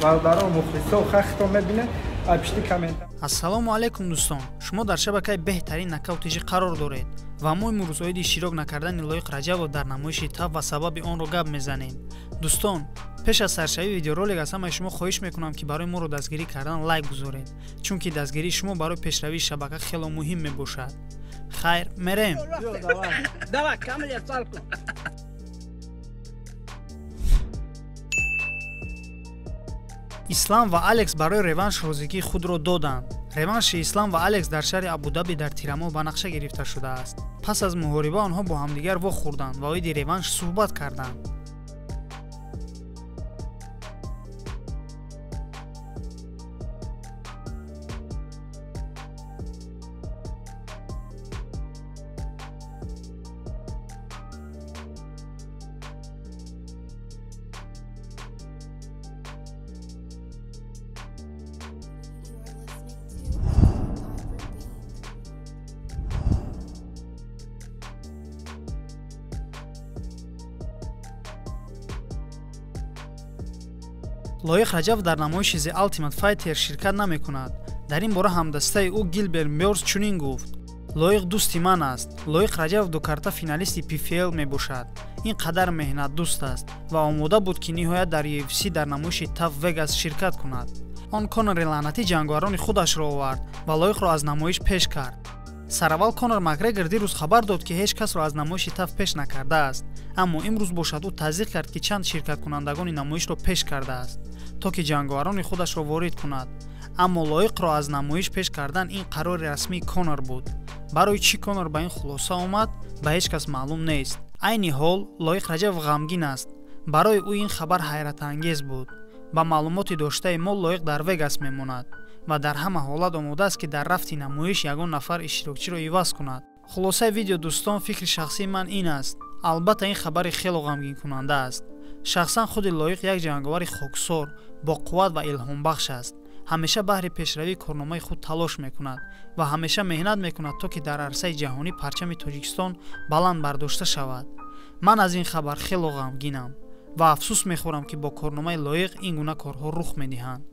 Бародарон мухлисо хахто мебинед, пишти комментар. Ассалому алайкум дӯстон, шумо дар шабакаи беҳтарин Нокаут ТЖ қарор доред ва мо имрӯз оиди иштирок накардани Лоиқ Раҷабов дар намоиши TUF ва сабаби онро гап мезанем. Дӯстон, пеш аз саршавии видеоролик аз ҳамаи шумо хоҳиш мекунам, ки барои моро дастгирӣ кардан лайк гузоред, чунки дастгирии шумо барои пешравии шабака хело муҳим мебошад. Хайр, мерем. Давай, камля салку. Ислам ва Алекс барои реванш розигии худро доданд. Реванши Ислам ва Алекс дар шаҳри Абудаби дар тирамоҳ ба нақша гирифта шудааст. Пас аз муҳориба онҳо бо ҳамдигар вохӯрданд ва оиди реванш суҳбат карданд. Лоиқ Раҷабов дар намоиши The Ultimate Fighter ширкат намекунад. Дар ин бора ҳамдастаи ӯ Гилберт Мёрс чунин гуфт: Лоиқ дӯсти ман аст. Лоиқ Раҷабов дукарта финалисти PFL мебошад. Ин қадар меҳнатдӯст аст ва омода буд, ки ниҳоят дар UFC дар намоиши TUF Vegas ширкат кунад. Он Конори лаънатӣ ҷанговарони худашро овард ва Лоиқро аз намоиш пеш кард. Сараввал Конор Макгрегор дирӯз хабар дод, ки ҳеҷ касро аз намоиши TUF пеш накардааст, аммо имрӯз бошад ӯ тасдиқ кард, ки чанд ширкаткунандагони намоишро пеш кардааст, то ки ҷанговарони худашро ворид кунад. Аммо Лоиқро аз намоиш пеш кардан ин қарори расмии Конор буд. Барои чӣ Конор ба ин хулоса омад, ба ҳеҷ кас маълум нест. Айни ҳол Лоиқ Раҷабов ғамгин аст. Барои ӯ ин хабар ҳайратангез буд. Ба маълумоти доштаи мо Лоиқ дар Вегас мемонад ва дар ҳама ҳолат омода аст, ки дар рафти намоиш ягон нафар иштирокчиро иваз кунад. Хулосаи видео дӯстон, фикри шахсии ман ин аст. Албатта ин хабари хело ғамгинкунанда аст. Шахсан худи Лоиқ як ҷанговари хоксор, бо қувват ва илҳомбахш аст. Ҳамеша баҳри пешравии корномаи худ талош мекунад ва ҳамеша меҳнат мекунад, то ки дар арсаи ҷаҳонӣ парчами Тоҷикистон баланд бардошта шавад. Ман аз ин хабар хело ғамгинам ва афсӯс мехӯрам, ки бо корномаи Лоиқ ин гуна корҳо рух медиҳанд.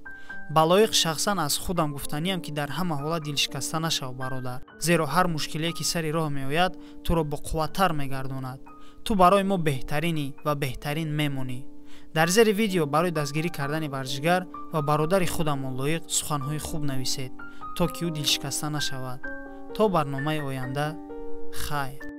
Ба Лоиқ шахсан аз худам гуфтаниям, ки дар ҳама ҳолат дилшикаста нашав, бародар, зеро ҳар мушкилие, ки сари роҳ меояд, туро боқувваттар мегардонад. Ту барои мо беҳтаринӣ ва беҳтарин мемонӣ. Дар зери видео барои дастгирӣ кардани варзишгар ва бародари худамон Лоиқ суханҳои хуб нависед, то ки ӯ дилшикаста нашавад. То барномаи оянда, хайр.